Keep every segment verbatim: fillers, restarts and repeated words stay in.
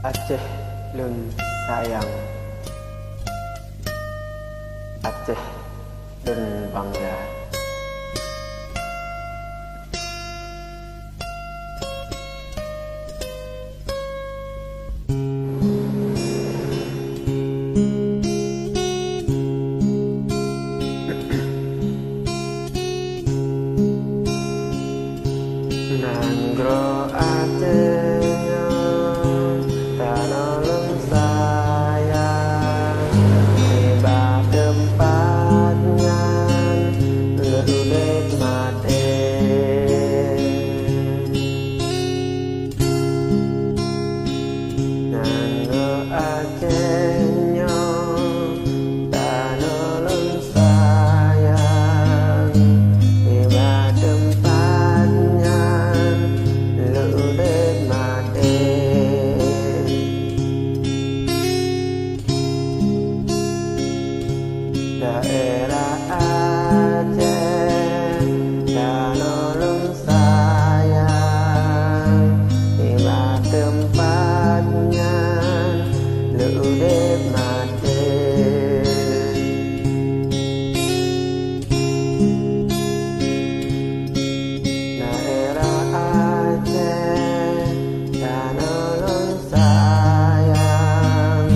Aceh lôn sayang, Aceh lôn bangga. Nanggroe Aceh nyoe tanoh lôn sayang, nibak teumpat nyan lôn udeb maté. Nanggroe Aceh nyoe tanoh lôn sayang, nibak teumpat nyan lôn udeb maté. Daerah Aceh tanoh lôn sayang, nibak teumpat nyan lôn udeb maté. Daerah Aceh tanoh lôn sayang,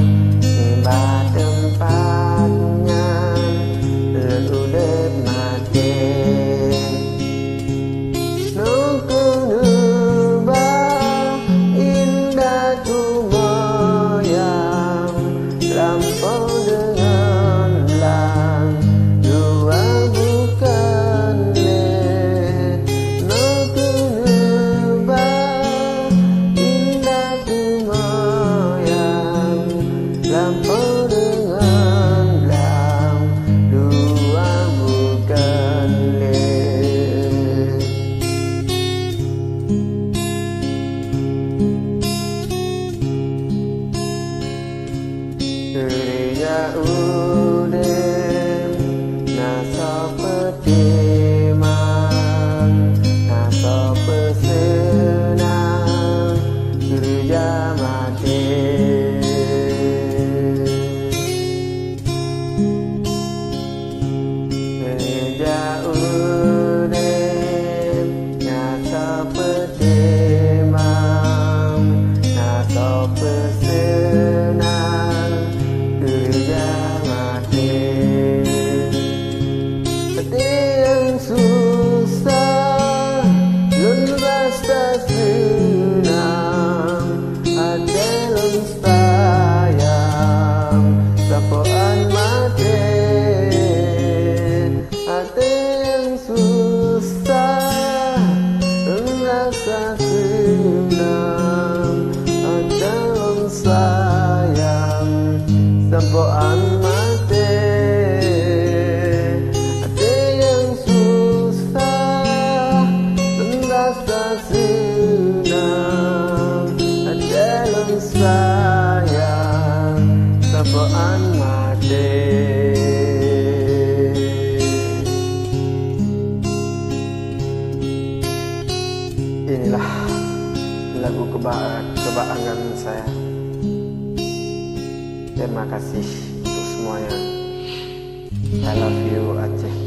nibak teumpat nyan lôn udeb maté. Nyoe keuneuk ba indah kumoyang, lampôh deungon blang, dua bukon lé. Nyoe keuneuk ba indah kumoyang, lampôh deungon blang, dua bukon lé. Keureuja udeb na soe peutimang, na soe peuseunang, keureuja maté. Keureuja udeb na soe peutimang, na soe peuseunang, keureuja maté. Até nyang susah lôn rasa seunang, até lôn sayang, sapoe án maté. Até nyang susah lôn rasa seunang, até lôn sayang, sapoe án maté. Até nyang susah lôn rasa seunang, até lôn sayang, sapoe án maté. Inilah lagu keba-, kebanggaan saya. Terima kasih untuk semuanya. I love you, Aceh.